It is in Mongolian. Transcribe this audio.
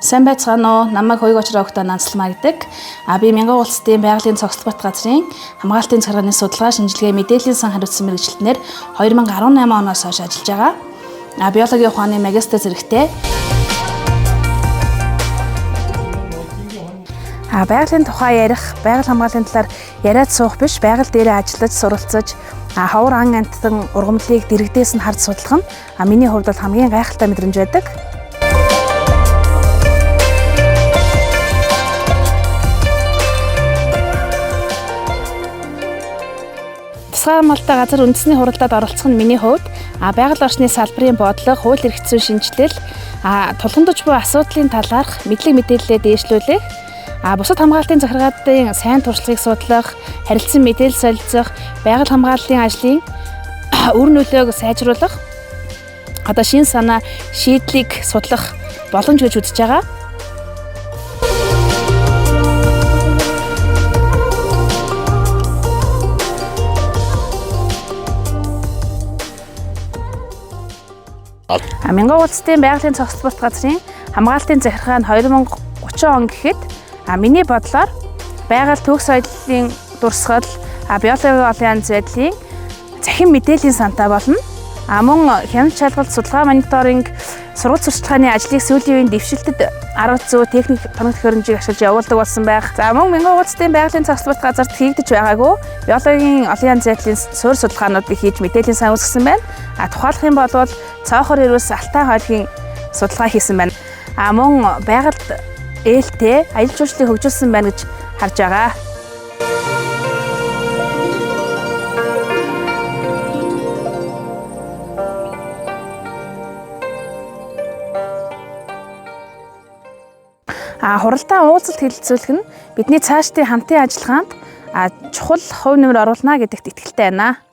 Сайн байцгаана уу? Намайг Хуйг Очроо огтой Нансалмаа гэдэг. Би Мянган улсын байгалийн цогцлбат газрын хамгаалтын захиргааны судалгаа шинжилгээ мэдээллийн сан хариуцсан мэргэжилтнээр 2018 оноос хойш ажиллаж байгаа. Биологийн ухааны магистр зэрэгтэй. Байгалийн тухай ярих, байгаль хамгааллын талаар яриад суух биш, байгаль дээрээ ажиллаж, суралцаж, ховор ан амьтан ургамлыг дэрэгдээс нь харж судлах нь миний хувьд бол хамгийн гайхалтай мэдрэмж байдаг. Тусгай хамгаалалттай газар үндэсний хуралдаанд оролцох нь миний хувьд байгаль орчны салбарын бодлого, хууль эрх зүйн шинжилэл, тулгамдж буй асуудлын талаарх мэдлэг мэдээллээ дээшлүүлэх, бусад хамгаалтын захиргаатын сайн туршлагыг судлах, харилцан мэдээлэл солилцох, байгаль хамгааллын ажлын үр нөлөөг сайжруулах, одоо шин санаа шийдлийг судлах боломж гэж үзэж байгаа. Мянган улсын байгалийн цогцлборт газрын хамгаалтын захиргаа нь 2030 он гэхэд миний бодлоор байгаль төвөг соёлын дурсгал, биологийн олон янз байдлын цахим мэдээллийн сантай болно. Мөн хяналт шалгалт, судалгаа мониторинг, сургалт сурчлагын ажлыг сүүлийн үеийн дэвшилтэд арга зүй, техник тоног төхөөрөмжийг ашиглаж явуулдаг болсон байх. За мөн Мянган улсын байгалийн цогцлборт газарт хийгдэж байгаагүй биологийн олон янз байдлын суурь судалгаануудыг хийж мэдээллийн сан үүсгэсэн байна. Тухайлах юм бол цоохор ирүүс алтай хойлгийн судалгаа хийсэн байна. Мөн байгальд ээлтэй аялал жуулчлалыг хөгжүүлсэн байна гэж харж байгаа. Хуралдаан уулзалт хэлэлцүүлэх нь бидний цаашдын хамтын ажиллагаанд чухал хувь нэмэр оруулна гэдэгт итгэлтэй байна.